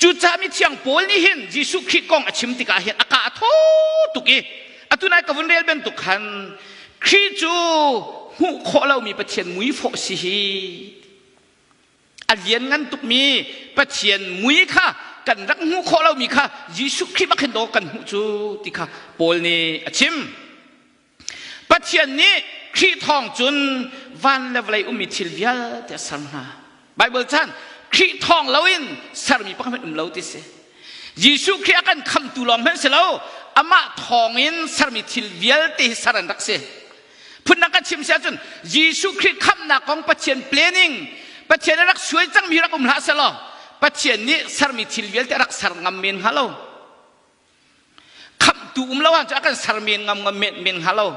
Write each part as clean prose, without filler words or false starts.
Cucaah mithiang Paul nih hin Jesuh Khrih kong a chim tikah hin a ka a thaw tuk i atu nai ka vun rel bantuk khan Khrih cu hmuh khawh lomi Pathian mui fawh si hi a lianngan tukmi Pathian mui kha kan rak hmuh khawh lomi kha Jesuh Khrih bak hin daw kan hmuh cu ti kha Paul nih a chim. Pathian nih Khrih thawng cun van le vawlei ummi thil vialte a ser hna. Bible chan Khrih thawng loin sermi pakhat hmanh um lo ti si. Jesuh Khrih a kan khamtu lawng hmanh si lo, amah thawng in sermi thil vialte hi ser an rak si. Phundang kan chim si ahcun Jesuh Khrih khamhnak kong Pathian planning, Pathian a rak suai cangmi rak um hlah selaw Pathian nih sermi thil vialte a rak ser ngam men hnga lo. Khamhtu um lo ahcun a kan ser men ngam ngam men hnga lo.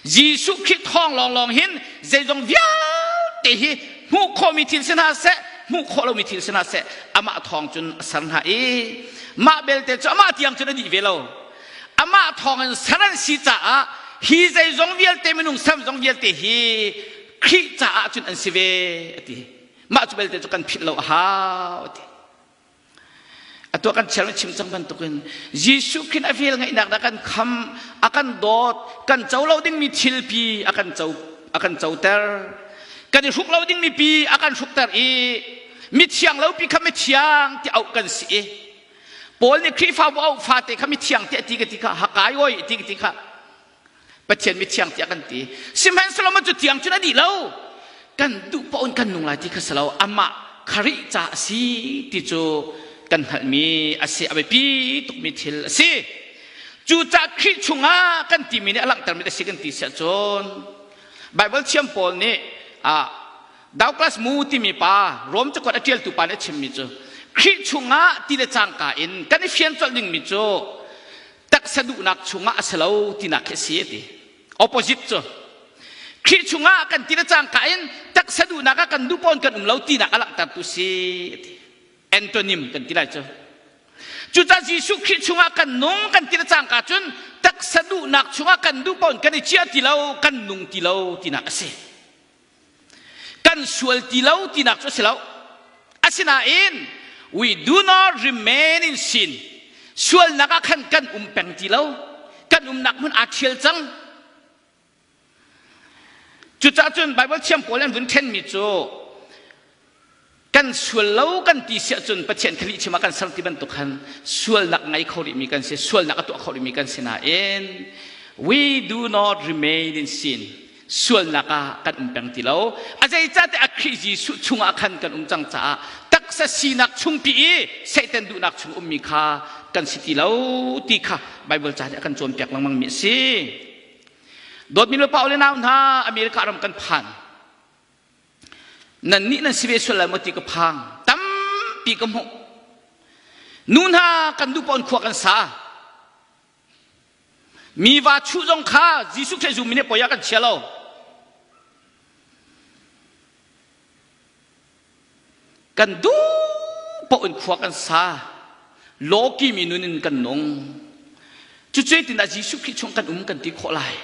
Jesuh Khrih thawng lawnglawng hin zeizong vialte hi hmuh khawhmi thil si hna seh, hmuh khawh lomi thil si hna seh, amah thawng cun a ser hna i mah belte cu amah tiang cun a dih ve lo. Amah thawng in ser an si caah hi zeizong vialte minung sam zong vialte hi Khrih caah cun an si ve a ti. Mah cu belte cu kan philh lo a hau a ti. Atu kan chiar chim cang bantukin Jesuh khin a vel ngaihnak dah kan kham, a kan dawt, kan co lo dingmi thilpi a kan co a kan coter. Kan i hruk lo dingmi pi a kan hrukter i mithiang lo pi kha mithiang ti auh kan si i Paul nih Khrihfabu auh fate kha mithiang tiah ti ka ti kha hakai oi ti ka ti kha Pathian mithiang tiah kan ti. Sihmanhsehlaw cu tiang cun a dih lo. Kan duh paoh in kan nung lai ti kha si lo. Amah Khrih ca a si ti cu kan hngalhmi a si. A biapi tukmi thil a si. Cucaah Khrih chungah kan timi nih a langhtermi a si kan ti siah cun Bible thiam pawl nih ah Douglas Moo timi pa Rom cakuat a ṭialtu pa nih a chimmi cu Khrih chungah ti le cangka in kan i fian colh dingmi cu taksa duhnak chungah a si lo tinak khi a si a ti. Opposite cu Khrih chungah kan ti le cangka in taksa duhnak ah kan duh pawn kan um lo tinak a langhtertu si a ti. Antonym kan ti lai cu. Cucaah Jesuh Khrih chungah kan nung kan ti le cangka cun taksa duhnak chungah kan duh pawn kan i ciah ti lo, kan nung ti lo tinak a si. Kan sual ti lo tinak cu a si lo. Asinain we do not remain in sin. Sualnak ah khan kan um peng ti lo. Kan umnak hmun aa ṭhial cang. Cucaah cun Bible thiam pawl an vun ṭhenmi cu kan sual lo kan ti si ahcun Pathian kha lihchim ah kan ser ti bantuk khan sualnak ngei kho rihmi kan si sualnak a tuah kho rihmi kan si nain we do not remain in sin sualnak ah kan um peng ti lo a zeicahtiah a Khrih Jesuh chungah khan kan um cang caah taksa sinak chungpi i Satan duhnak chung ummi kha kan si ti lo ti kha Bible ca nih a kan cawnpiak lengmang mi a si dawtmi le pa le nau hna America ram kan phan Nannih nan si ve sual lai maw ti ka phang. Tampi ka hmuh. Nu hna kan duh paoh in khua kan sa. Mi va chuh zong kha Jesuh Khrih zummi nih poi ah kan chia lo. Kan duh paoh in khua kan sa. Lawki mi nun in kan nung. Cucu tin ah Jesuh Khrih chung kan um kan ti khawh lai.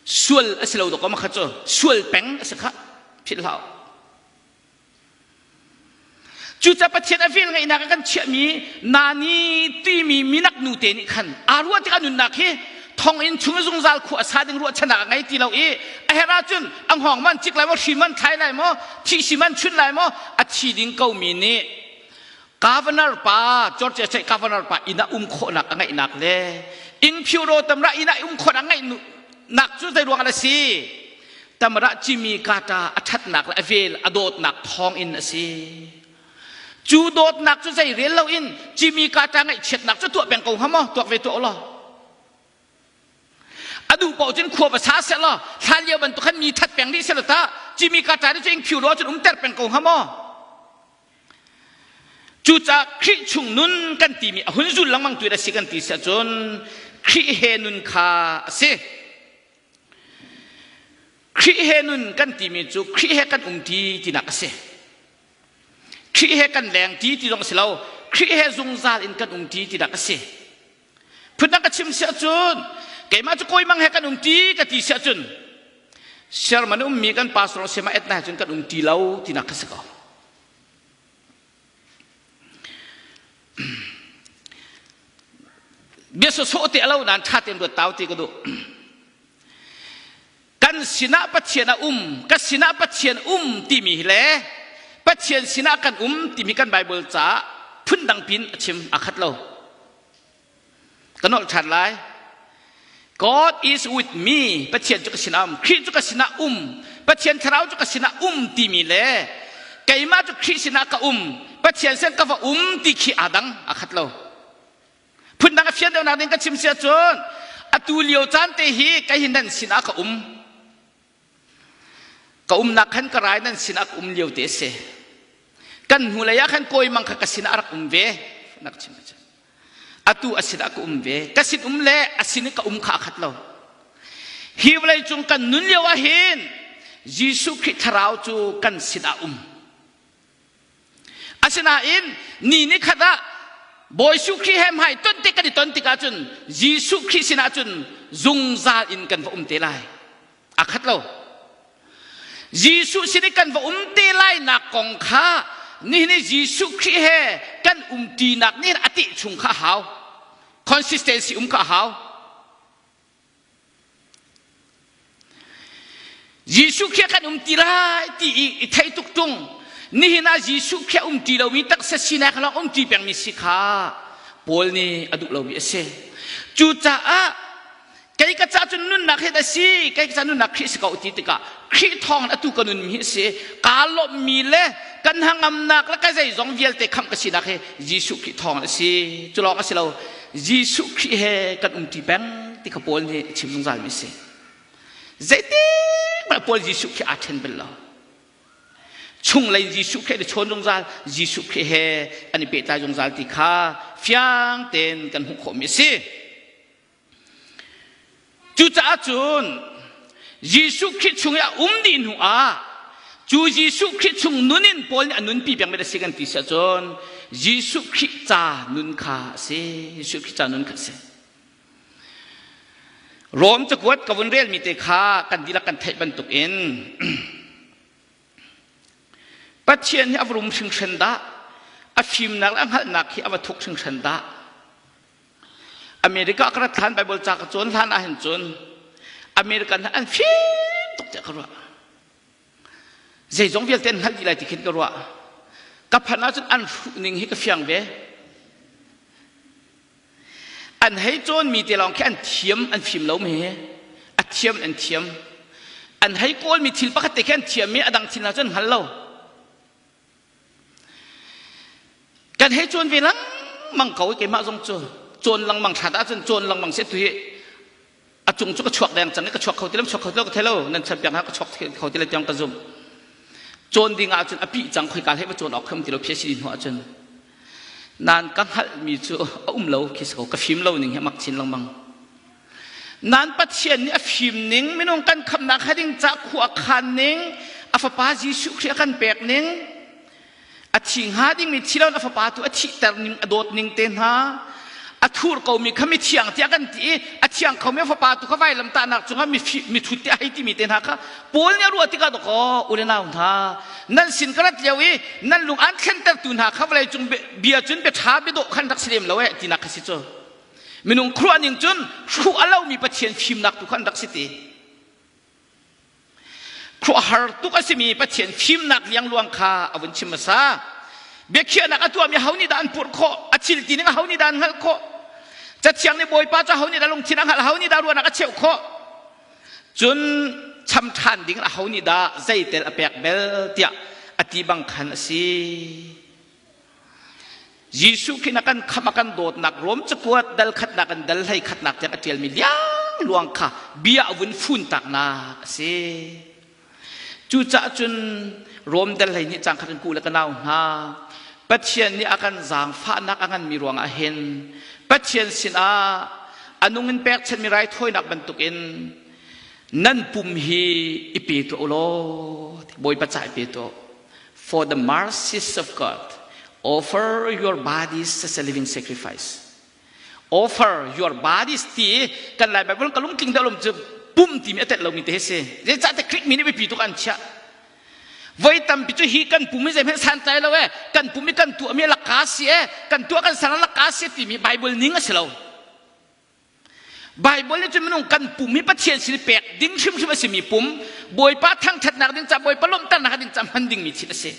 Sual a si lo dawk kha cu sual peng a si kha philh hlah. Cucaah Pathian a vel ngeihnak a kan chiahmi nani timi minak nu te nih khan aa ruah tikah nunnak hi thonginn chung i zungzal khua a sa ding ruahchannak a ngei ti lo i a herh ahcun a hngawng man cik lai maw hri man thlai lai maw thihsi man chun lai maw a thi ding komi nih Governor pa Georgia State Governor pa inn ah um khawhnak a ngeihnak le Ingphyuro tamra inn ah um khawhnak a ngeihnak cu zei ruang ah a si tamra cimi kata a ṭhatnak le a vel a dawtnak thawng in a si cu dawtnak cu zei rel loin cimi kata ngaihchiatnak cu tuah peng ko hnga maw tuak ve tuah law a duh paoh cun khua va sa seh law hlan lio bantuk khan mi that peng rih seh law ta cimi kata nih cu Ingphyuro cun umter peng ko hnga maw Cucaah Khrih chung nun kan timi a hun zul lengmang tu a si kan ti si ahcun Khrih he nun kha a si. Khrih he nun kan timi cu Khrih he kan um ti tinak a si. Khrih he kan leng ti ti zong a si lo. Khrih he zungzal in kan um ti tinak a si. Phundang ka chim si ahcun keimah cu kawi mang he kan um ti ka ti si ahcun Sherman ummi kan pastor Sema Etna he cun kan um ti lo tinak kha si ko. Bia sawsawh te a lo nain ṭha tein ruat tau ti ka duh. Kan sinah Pathian a um, ka sinah Pathian um timi hi le Pathian sinah kan um timi kan Bible caah phundang pin a chim a khat lo. Ka nolh ṭhan lai. God is with me. Pathian cu ka sinah um. Khrih cu ka sinah um. Pathian thlarau cu ka sinah um timi le keimah cu Khrih sinah ka um. Pathian sin ka va um ti khi aa dang, a khat lo. Phundang a fian deuhnak ding ka chim si ahcun atu lio caan te hi kei hi nan sinah ka um. Ka umnak khan ka rai nan sinah ka um lio te a si. Kan hnulei ah khan kawi mang kha ka sinah a rak um ve. Nak chim ahcun. Atu a sinah ka um ve. Ka sin um le a sin i ka um kha a khat lo. Hi vawlei cung kan nun lio ah hin Jesuh Khrih thlarau cu kan sinah um. Asinain ni ni khat ah Bawi Jesuh Khrih he hmai ton tik kan i ton tikah cun Jesuh Khrih sinah cun zungzal in kan va um te lai. A khat lo. Jesuh sin i kan va um te lainak kong kha nihin i Jesuh Khrih he kan umṭinak nih a teh chung kha a hau. Consistency um kha a hau. Jesuh Khrih kan um ti lai ti i i thei tuk ṭung. Nihin ah Jesuh Khrih um ti lomi taksa sinak lawng um ti pengmi si kha Paul nih a duh lomi a si. Cucaah Kei ka ca cun nunnak hi a si, kei ka ca nunnak Khrih si ko ti tikah Khrih thawng in atu ka nunmi hi a si. Kaa lawmhmi le kan hnangamnak le ka zeizong vialte khamh ka sinak hi Jesuh Khrih thawng in a si. Cu lawng a si lo, Jesuh Khrih he kan umṭi peng ti kha Paul nih a chim zungzalmi a si. Zeitik hmanh Paul Jesuh Khrih aa ṭhen bal lo. Chunglei Jesuh Khrih an i chawn zungzal, Jesuh Khrih he an i pehtlai zungzal ti kha fiang tein kan hmuh khawhmi a si. Cucaah cun Jesuh Khrih chung i a um dih hnu ah cu Jesuh Khrih chung nun in Paul nih a nunpi pengmi a si kan ti si ahcun Jesuh Khrih ca nun kha a si. Jesuh Khrih ca nun kha a si. Rom cakuat ka vun relmi te kha kan dihlak kan theih bantuk in Pathian hi a va rum hringhran dah a fimnak le a hngalhnak hi a va thuk hringhran dah America ka rat hlan Bible ca ka cawn hlan ahhin cun American an fim tuk tiah ka ruah. Zeizong vialte an hngalh dih lai ti khin ka ruah. Ka phanh ahcun an hruh ning hi ka fiang ve. An hei cawnmi te lawng khi an thiam an fim lo mi hi. A thiam an thiam. An hei kawlmi thil pakhat te khi an thiam i a dang thil hna cu an hngal lo. Kan hei cawn ve lengmang ko keimah zong cu cawn lengmang hrat ahcun cawn lengmang si tu hi a cung cu ka chuak deng cang i ka chuak kho ti lo chuak kho ti lo ka thei lo nan chan piak ka chuak kho ti lo tiang ka zum cawn ding ahcun a pih cang khoika hlei va cawn awk kham ti lo phia si hnu ahcun nan ka hngalhmi cu a um lo khi ko ka fim lo ning hi mak chin lengmang nan Pathian nih a fim ning minung kan khamnak ding ca khua khan ning a fapa Jesuh Khrih a kan pek ning a thi hnga dingmi thi loin a fapa tu a thihter ning a dawt ning te hna a thur komi kha mithiang tiah kan ti i a thiang khomi a fapa tu kha vailamtahnak cungah mithut tiah hei timi te hna kha Paul nih a ruah tikah dawkaw u le nau hna nan sin ka rat lio i nan lung an thlentertu hna kha vawlei cung bia cun bia ṭha bia dawh khan rak si lem lo eh tinak kha si cu minung khuaruah ning cun hruh a lomi Pathian fimnak tu kha an rak si ti Khuahar tuk a simi Pathian fimnak liangluang kha a vun chim hmasa. Biakhiahnak a tuahmi ho nih dah an purh khawh? A thil ti ning ho nih dah an hngalh khawh? Cathiang nih Bawipa cu ho nih dah lungthin a hngalh? Ho nih dah ruahnak a cheuh khawh? Cun cham ṭhan ding a ho nih dah zeitel a pek bel tiah a ti bang khan a si. Jesuh Khrih na kan khamh a kan dawtnak Rom cakuat dal khatnak in dal hlei khatnak tiang a ṭialmi liangluang kha bia a vun funtaknak a si. Cucaah cun Rom dal hlei nih cang khat in ku le ka nau hna Pathian nih a kan zaangfahnak a nganmi ruangah hin Pathian sinah a nung in pekchanhmi raithawinak bantukin nan pum hi i pe tuah u law Bawipa ca i pe tuah For the mercies of God, offer your bodies as a living sacrifice. Offer your bodies ti kan Lai Bible ka lungtling dah lom cu pum timi a telh lomi te hi si. Zeicah te Greek mi nih biapi tuk an chiah. Voi tampi cu hi kan pum hi zeihmanh santlai lo e, kan pum hi kan tuahmi laka si e, kan tuah kan sang laka si timi Bible ning a si lo. Bible nih cun minung kan pum hi Pathian sin pek ding hrimhrim a simi pum, Bawipa thangṭhatnak ding ca, Bawipa lawmhternak ding ca hman dingmi thil a si.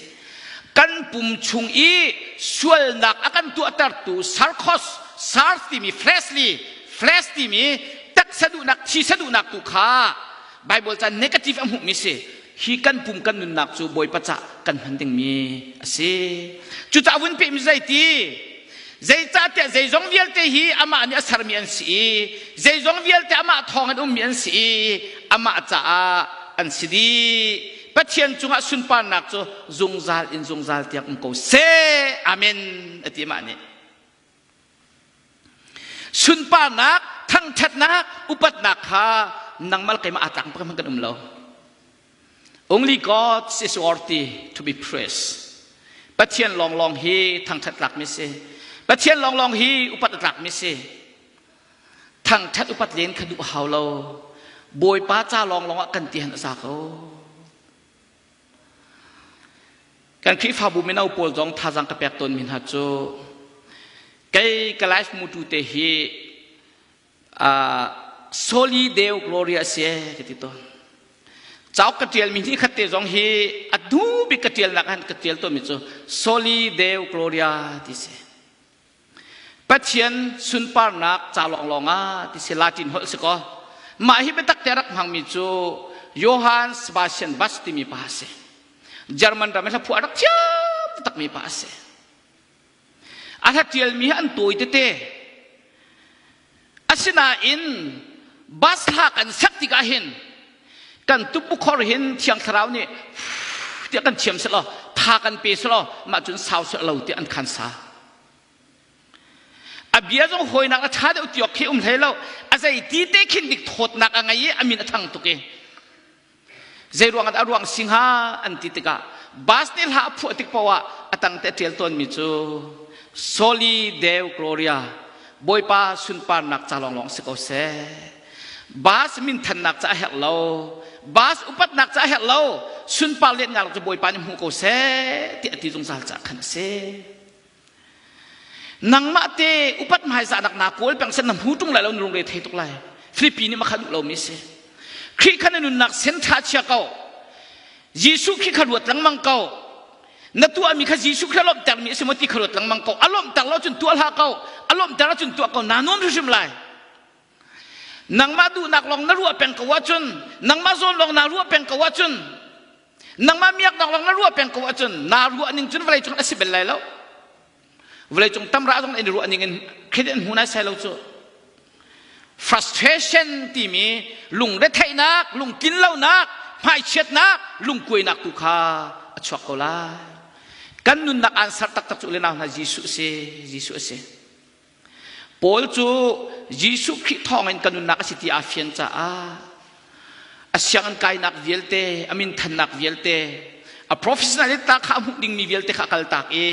Kan pum chung i sualnak a kan tuahtertu sarkos, SARS timi fleshly, flesh timi taksa duhnak, thisa duhnak tu kha Bible ca negative a hmuhmi si. Hi kan pum kan nunnak cu Bawipa ca kan hman dingmi a si. Cucaah vun pehmi zeiti? Zeicahtiah zeizong vialte hi amah nih a sermi an si i zeizong vialte amah thawng in ummi an si i amah caah an si dih. Pathian cungah sunparnak cu zungzal in zungzal tiang um ko seh. Amen. A ti amah nih. Sunparnak, thangṭhatnak, upatnak kha nangmah le keimah aa tlak bak kan um lo. Only God is worthy to be praised. Pathian lawnglawng hi thangṭhat tlakmi si. Pathian lawnglawng hi upat a tlakmi si. Thangṭhat upat len kha duh hau lo. Bawipa ca lawnglawng ah kan ti han a za ko. Kan Khrihfabu mino pawl zong thazaang ka pek tawnmi hna cu kei ka life mutu te hi uh, soli deo gloria a si ka ti tawn. Cauk ka ṭialmi ni khat te zong hi a hnu bik ka ṭialnak han ka ṭial tawnmi cu soli deo gloria ti si. Pathian sunparnak ca lawnglawng ah ti si Latin holh si kaw mah hi biatak te rak hmangmi cu Johann Sebastian Bach timi pa a si. German ram i hlaphuah a rak thiam takmi pa a si. A hla ṭialmi hi an tawi tete. Asinain bus hla kan sak tikah hin kan tupukhor hin Thiang Thlarau nih tiah kan thiam selaw tha kan pe selaw mah cun sau seh lo tiah an khan sa. A bia zong hawinak a ṭha deuh ti awk khi um hlei lo. A zei ti te khin dik thawtnak a ngei i a min a thang tuk i Zei ruang ah a ruang si hnga an ti tikah bus nih hla a phuah tik paoh ah a tang te a ṭial tawnmi cu Soli Deo Gloria Bawipa sunparnak ca lawnglawng si ko seh. Bus minthannak ca a herh lo. Bus upatnak ca a herh lo. Sunpar lianhnak cu Bawipa nih hmu ko seh tiah a ti zungzal caah khan a si. Nangmah te upat hmaizahnak naa kawl peng sen na hmu ṭung lai lo na lungre thei tuk lai. Filipi nih makha duh lomi si. Khrih kha na nunnak sen ṭha chia ko. Jesuh Khrih kha ruat lengmang ko. Na tuahmi kha Jesuh Khrih a lawmhtermi a si maw ti kha ruat lengmang ko. A lawmhter lo cun tuah hlah ko. A lawmhter ahcun tuah ko. Naa nuam hrimhrim lai. Nangmah duhnak lawng na ruah peng ko ahcun, nangmah zawn lawng naa ruah peng ko ahcun, nangmah miaknak lawng na ruah peng ko ahcun naa ruah ning cun vawlei cung a si bel lai lo vawlei cung tamra zong in ruah ning in credit an hmu nai sai lo cu frustration timi lungretheihnak lungtlinlonak hmaichiatnak lungkuainak tu kha a chuak ko lai kan nunnak aan ser taktak cu le nau hna Jesuh si Jesuh a si Paul cu Jesuh Khrih thawngin ka nunnak a si ti aa fian caah a sianginn kainak vialte, a minthannak vialte, a professional ta kha a hmuh dingmi vialte kha a kaltak i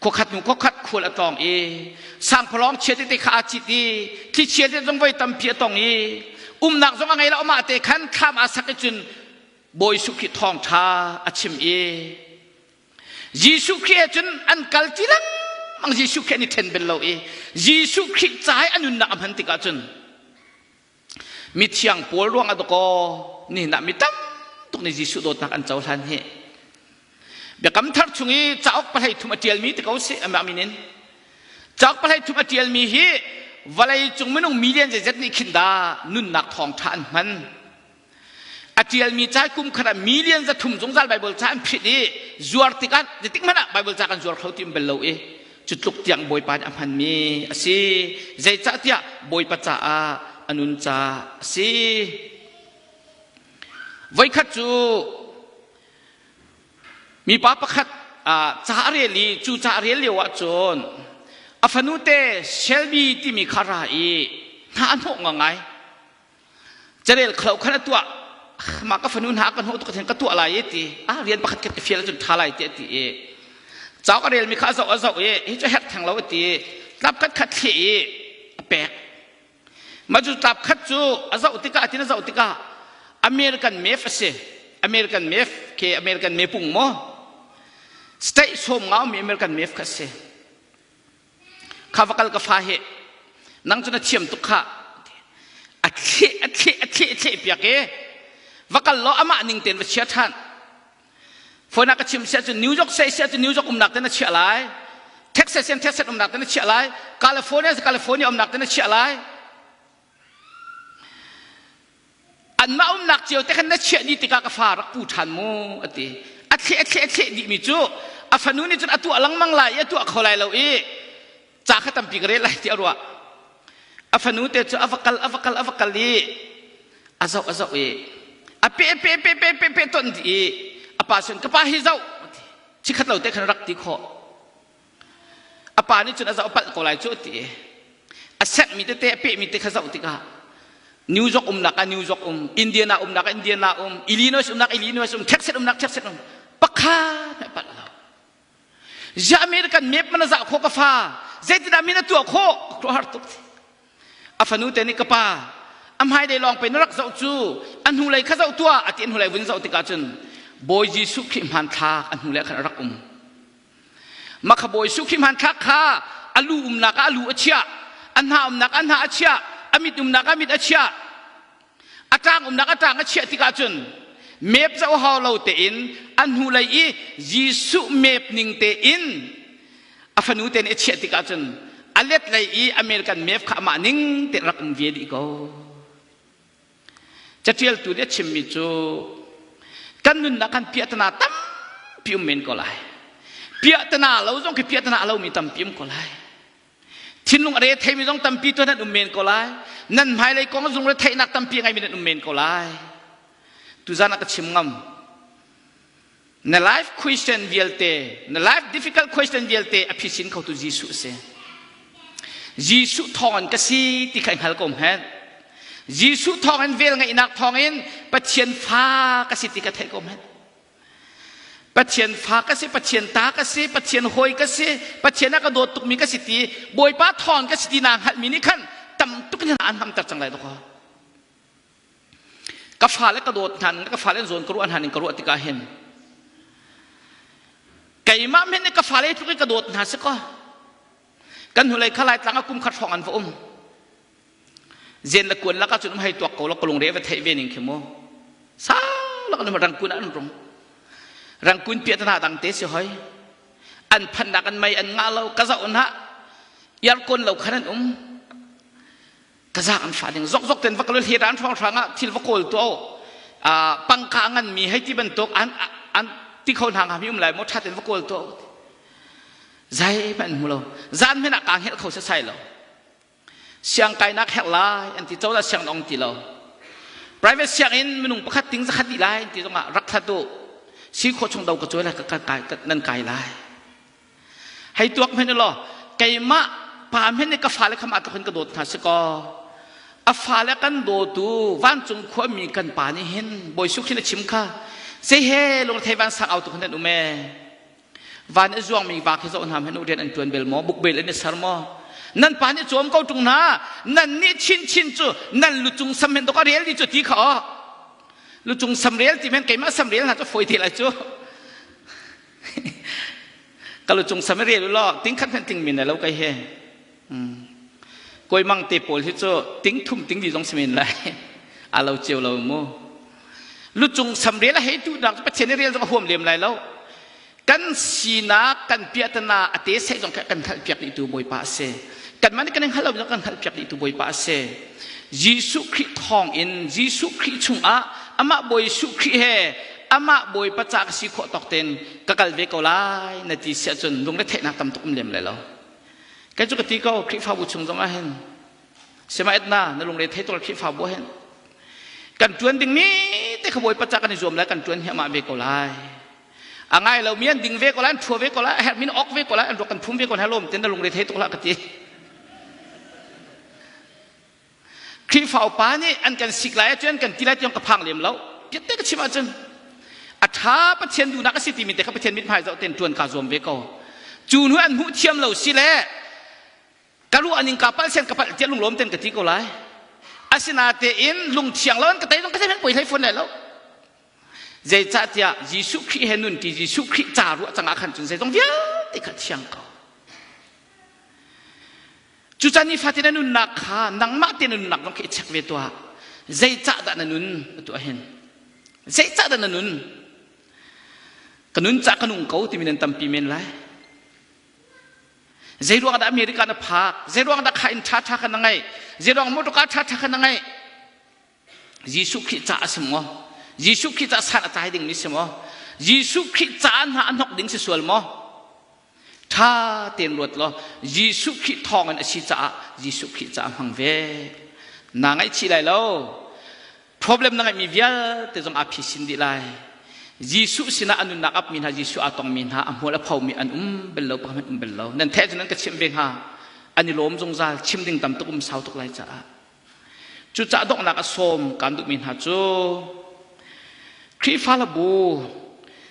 khuakhat hnu khuakhat khual a tlawng i sangphalawng chia tete kha aa cit i thlichia te zong voi tampi a tong i umnak zong a ngei lo amah te khan thlam aa sak i cun Bawi Jesuh Khrih thawngṭha a chim i Jesuh Khrih he cun an kal ti lengmang Jesuh Khrih an i ṭhen bel lo i Jesuh Khrih ca i a nunnak a hman tikah cun mithiang pawl ruang ah dakaw nihin ah mi tam tuk nih Jesuh dawtnak an cohlan hi Biakam thar chung i cauk pahlei thum a ṭialmi ti ko sih amah min in cauk pahlei thum a ṭialmi hi vawlei cung minung million zeizat nih khin dah nunnak thawngṭha an hman A ṭialmi ca kum khat ah million 300 zungzal Baibal ca an phit i zuar tikah zeitik hmanh ah Baibal ca kan zuar kho ti um bel lo i cu tluk tiang Bawipa nih a hmanmi a si. Zeicahtiah Bawipa caah a nun ca a si. Voikhat cu mipa pakhat ca a rel i cu ca a rel lio ahcun a fanute Shelby timi kha ra i hna a hnawh ngai. Carel khlo khan a tuah mah ka fanu hna ka hnawh tuk ka tuah lai i ti ah rian pakhat khat ka fial ahcun ṭha lai ti a ti i cauk a relmi kha a zoh a zoh i hi cu herh theng lo a ti tlap khat khat thleh i a pek mah cu tlap khat cu a zoh tikah tin a zoh tikah American map a si American map ke American mepung maw state sawm nga ummi American map kha a si kha va kal ka fa he nang cu na thiam tuk kha. A thleh a thleh a thleh a thleh piak i va kal law amah ning tein va chia ṭhan. Phone ah ka chim siah cun New York sei siah cun New York umnak te na chiah lai. Texas in Texas umnak te na chiah lai. California California umnak te na chiah lai. Anmah umnak cio te khan na chiah dih tikah ka fa rak pu ṭhan mu a ti. A thleh a thleh a thleh dihmi cu a fanu nih cun a tuah lengmang lai i a tuah kho lai lo i ca kha tampi ka rel lai ti a ruah. A fanu te cu a va kal a va kal a va kal i a zoh a zoh i a pe pe pe pe pe pe ton dih i a pa sin ka pa hi zoh chikhat lo te khan rak ti khawh. A pa nih cun a zoh palh ko lai cu a ti. A sekmi tete a pehmi te kha zoh tikah New York umnak ah New York um, Indiana umnak ah Indiana um, Illinois umnak Illinois um, Texas umnak Texas um, pakhat hmanh palh lo. Ziah American map man a zah khawh ka fa, zeitindah min a tuah khawh? Khuaruahhar tuk. A fanu te nih ka pa, a hmailei lawng pe na rak zoh cu, a hnulei kha zoh tuah, a ti a hnulei vun zoh tikah cun Bawi Jesuh Khrih hmanthlak a hnulei khan a rak um. Makha bawi sukhi hmanthlak kha a lu umnak ah a lu a chiah, a hna umnak ah a hna a chiah, a mit umnak ah a mit a chiah, a ṭang umnak a ṭang a chiah tikah cun mep zoh hau lo tein a hnulei i Jesuh mep ning tein a fanu te nih a chiah tikah cun a let lei i American mep kha amah ning tein rak um ve dih ko. Catialtu nih a chimmi cu kan nunnak kan piahtana tampi um men ko lai. Piahtana lo zong khi piahtana a lomi tampi um ko lai. Thinlung a re theimi zong tampi tuan an um men ko lai. Nan hmailei kong zung re theihnak tampi a ngeimi nan um men ko lai. Tuzan ah ka chim ngam. Na life question vialte, na life difficult question vialte a phisin khotu Jesuh a si. Jesuh thawngin ka si ti kha i hngal ko hmet. Jesuh thawngin vel ngeihnak thawngin Pathian fa ka si ti ka theih ko hmet. Pathian fa ka si, Pathian ta ka si, Pathian hawi ka si, Pathian a ka dawt tukmi ka si ti, Bawipa thawng ka si ti naa hngalhmi nih khan tam tuk in an hamter cang lai dawkaw. Ka fale ka dawt hna ka fale zawn ka ruah hna ning ka ruah tikah hin keimah men nih ka fale tluk in ka dawt hna si kaw kan hnulei kha laitlang ah kum khat hrawng an va um zen le kuan lakah cun um hei tuak ko la ka lungre va theih ve ning khi mu sau lak an rangkun ah an rung rangkun piah tana dang te si hoi an phannak an mei an ngah lo ka zoh hna yarkon lo khan an um kazak an fah ding zokzok ten va kal hli ran hrawng hrang ah thil va kawl tu pangka ngan mi hei ti bantuk an an ti kho hna nga mi um lai mo that in va kawl tu zai man mu lo zan men ah ka ngel kho se sai lo siang kai nak herh lai an ti chola siang ong ti lo private siang in minung pakhat ting zakhat di lai ti zongah rak thatu si kho chung do ka chuai lai ka kai nan kai lai Hei tuak hmenh law keimah pa hmenh nih ka fale kha mah tluk in ka dawt hna si kaw a fale kan dawtu vancung khuami kan pa nih hin Bawi Suk hin a chim kha zei he lungthei vansang au tuk hin an um ee van i zuangmi va khi zoh hna hmenh u rian an ṭuan bel maw bukbel an i ser maw nan pa nih cawm ko ṭung hna nan nih chinchin cu nan lucung sam hen dok a rel di cu ti kha aw lucung sam rel ti men keimah sam rel hna cu fawi te lai cu Ka lu cung sam rel law ting khat hmanh ting min lo kai he. Koi mang te pawl hi cu ting thum ting di zong si men lai. A lo cio lo mu. Lu cung sam rel a hei tu nak Pathian i rel zong a huam lem lai lo. Kan sinak kan piahtana a te sei zong kan hngalh piak dih tu Bawipa a si. Kanmah nih kan hngalh lo kan hngalh piak dih tu Bawipa a si. Jesuh Khrih thawng in Jesuh Khrih chungah amah Bawi Jesuh Khrih he amah Bawipa ca ka si khawh tawk tein ka kal ve ko lai na ti siah cun lungretheihnak tam tuk um lem lai lo. Kei cu ka ti ko Khrihfabu chung zong ah hin sima etna na lungre thei tuk Khrihfabu ah hin kan ṭuan dingmi te kha Bawipa ca kan i zuam lai kan ṭuan hi amah ve ko lai. A ngai lomi an ding ve ko lai an ṭhua ve ko lai a herhmi ok ve ko lai an ruak kan phum ve ko lai lawm ten na lungre thei tuk hlah ka ti. Khrihfa upa nih an kan sik lai ahcun an kan ti lai tiang ka phang lem lo. Piatte ka chim ahcun a ṭha Pathian duhnak a si timi te kha Pathian mithmai zoh tein ṭuan kaa zuam ve ko. Cu hnu an hmuh thiam lo si le ka ruah ning ka palh sian ka palh tiah lunglawm ten ka ti ko lai. Asinatein lungthiang lo an ka tei zong ka zei hmanh poi hlei fawn lai lo. Zeicahtiah Jesuh Khrih he nun ti Jesuh Khrih ca ruah cang ah khan cun zeizong vialte kha thiang ko. Cucan nifatin na nunnak kha nangmah te na nunnak zong khi i check ve tuah. Zeicah dah na nun atu ahhin? Zeicah dah na nun? Ka nun cah ka nung ko timi nan tampi men lai. Zei ruang dah America na phak? Zei ruang dah kha inn ṭha ṭha kha na ngeih? Zei ruang motorcar ṭha ṭha kha na ngeih? Jesuh Khrih ca a si maw? Jesuh Khrih ca san a tlai dingmi si maw? Jesuh Khrih ca hna a hnok ding si sual maw? Ṭha tein ruat law Jesuh Khrih thawngin a si caah Jesuh Khrih ca hmang ve. Naa ngaihchih lai lo. Problem na ngeihmi vialte zong aa phisin dih lai. Jesuh sinah a nunnak apmi hna Jesuh aa tongmi hna a hmual a phomi an um bel lo pakhat um bel lo. Nan theh cu nan ka chimh ve hnga. An i lawm zungzal chim ding tam tuk um sau tuk lai caah. Cucaah donghnak a sawm kan duhmi hna cu Khrihfa hlabu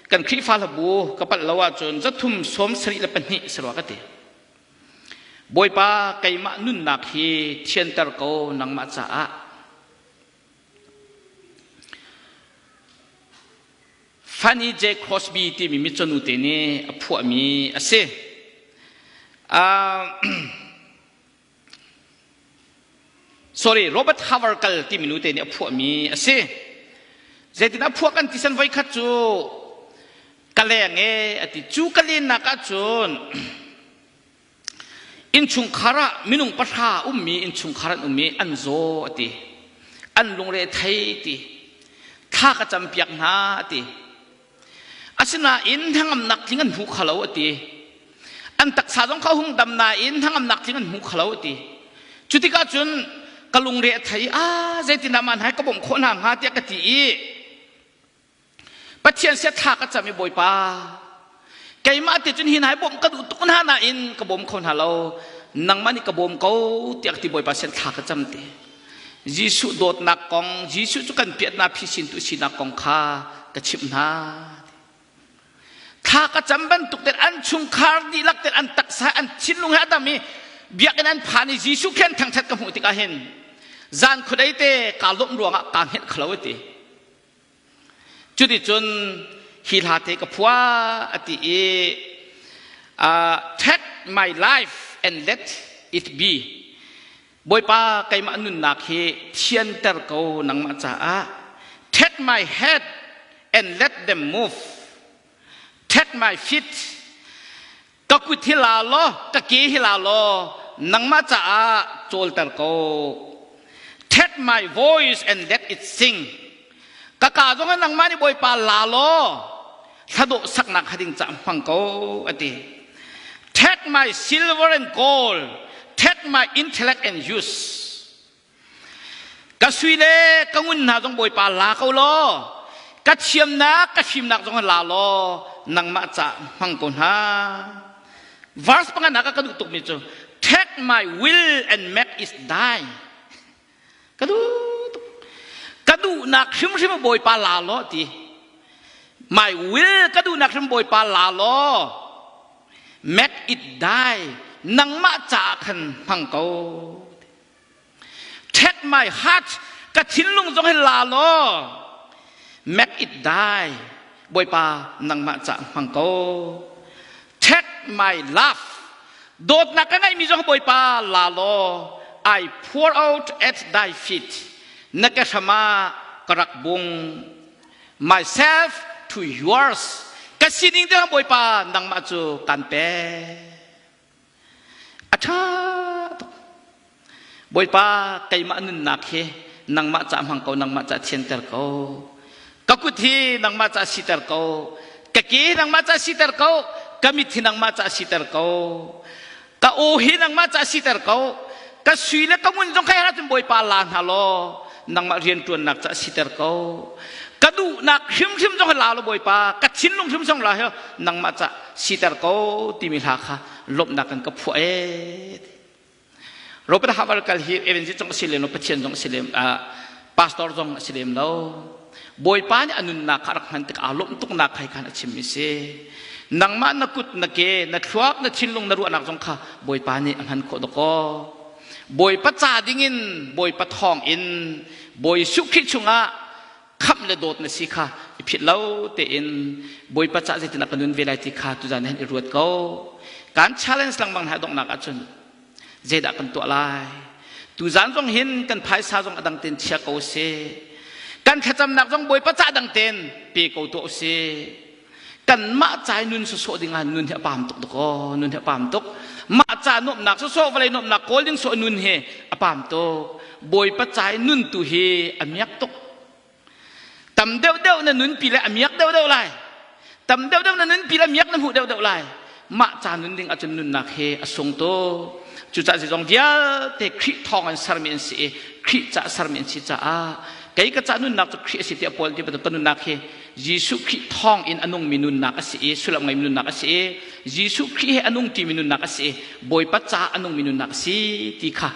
kan Khrihfa hlabu ka palh lo ahcun zathum sawm sarih le pahnih si rua ka ti. Bawipa keimah nunnak hi thianter ko nangmah caah. Fanny J. Crosby timi mitcawnu te nih a phuahmi a si. Uh, sorry Robert Havergal timi nu te nih a phuahmi a si. Zeitin a phuah kan ti san voikhat cu ka leng e a ti cu ka lennak ahcun innchungkhar ah minung pahra ummi innchungkhar an um i an zaw a ti an lungre thei ti thla ka campiak hna a ti Asinain hnangamnak tling an hmu kho lo a ti. An taksa zong kha hung dam nain hnangamnak tling an hmu kho lo a ti. Cu tikah cun ka lungre a thei ah zeitindah mah hna hi ka bawmh khawh hna hnga tiah ka ti i Pathian sia thla ka cam i Bawipa keimah te cun hi hna hi bawmh ka duh tuk hna nain ka bawm kho hna lo nangmah nih ka bawm ko tiah ka ti Bawipa sin thla ka cam ti. Jesuh dawtnak kong, Jesuh cu kan piatnak phisin tu sinak kong kha ka chimh hna. Thla ka cam bantuk ten an chungkhar dihlak ten an taksa an thinlung he a dam i biakinn an phan i Jesuh khen thangthat ka hmuh tikah hin zan khuadei te kaa lawmh ruangah kaa hngelh khalo ti. Cuticun hi hla te ka phuah a ti i uh, take my life and let it be Bawipa keimah nunnak hi thianter ko nangmah caah take my head and let them move take my feet ka kut hi la law ka ke hi la law nangmah caah cawlter ko take my voice and let it sing ka ka zong ah nangmah nih Bawipa la law thladawh saknak hading ca hmang ko ati take my silver and gold take my intellect and use ka sui le ka ngun hna zong Bawipa la ko law ka thiamnak ka fimnak zong la law nangmah ca hmang ko hna verse panganak ah ka duh tukmi cu take my will and make it die Ka duh tuk. Ka duhnak hrimhrim Bawipa la law ti. My will ka duhnak hrim Bawipa la law. Make it die. Nangmah caah khan hmang ko. Take my heart ka thinlung zong hi la law. Make it die. Bawipa nangmah caah hmang ko. Take my love Dawtnak ka ngeihmi zong Bawipa la law I pour out at thy feet. Na ke hram ah ka rak bung. Myself to yours. Ka sining te Bawipa nangmah cu kan pe. A ṭha tuk. Bawipa keimah nunnak hi nangmah ca hmang ko nangmah ca thianter ko ka kut hi nangmah ca siter ko ka ke hi nangmah ca siter ko ka mit hi nangmah ca siter ko ka aw hi nangmah ca siter ko ka sui le ka ngun zong kai cun Bawipa la hna law nangmah rianṭuannak ca siter ko ka duhnak hrimhrim zong la law Bawipa ka thinlung hrim zong la hi nangmah ca siter ko timi hla kha lawmhnak kan ka phuah ee Robert Havel kal hi evangelist zong a si lem lo Pathian zong a si lem pastor zong a si lem lo Bawipa nih a nunnak kha a rak hman tik aa lawmh tuknak khai khan a chimmi si nangmah na kut na ke na thluak na thinlung na ruahnak zong kha Bawipa nih a hman khawh dakaw Bawipa ca dingin Bawipa thawng in Bawi Jesuh Khrih chungah khamh le dawt na si kha i phit lo tein Bawipa cah zeitin ka nun ve lai ti kha tuzan hin i ruat ko kan challenge lengmang hna donghnak ahcun. Zeidah kan tuah lai? Tuzan zong hin kan phaisa zong a dang ten chia ko sih. Kan thlacamnak zong Bawipa ca dang ten pe ko tuah usih. Kanmah ca i nun sawsawh ding ah nun hi a pam tuk dakaw, nun hi a pam tuk. Mah ca nuamhnak sawsawh vawlei nuamhnak kawl ding sawh nun hi a pam tuk. Bawipa ca i nun tu hi a miak tuk. Tam deuhdeuh na nunpi le a miak deuhdeuh lai. Tam deuhdeuh na nunpi le miak na hmuh deuhdeuh lai. Mah ca nun ding ahcun nunnak hi a sung tuk. Cucaah zeizong vialte Khrih thawng in sermi an si i Khrih ca sermi an si caah kei ka ca nunnak cu Khrih a si tiah Paul ti bantuk ka nunnak hi Jesuh Khrih thawng in a nungmi nunnak a si i sullam ngeimi nunnak a si i Jesuh Khrih he a nung ṭimi nunnak a si i Bawipa ca a nungmi nunnak a si ti kha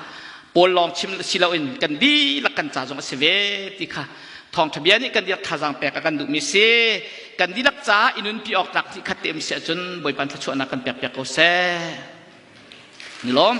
Paul lawng chim si loin kan dihlak kan ca zong a si ve ti kha thawngṭha bia nih kan dihlak thazaang pek a kan duhmi si. Kan dihlak caah i nunpi awk tlak ti khat te um si ahcun Bawipa thluachuahnak kan pek piak ko seh. Ni lawm.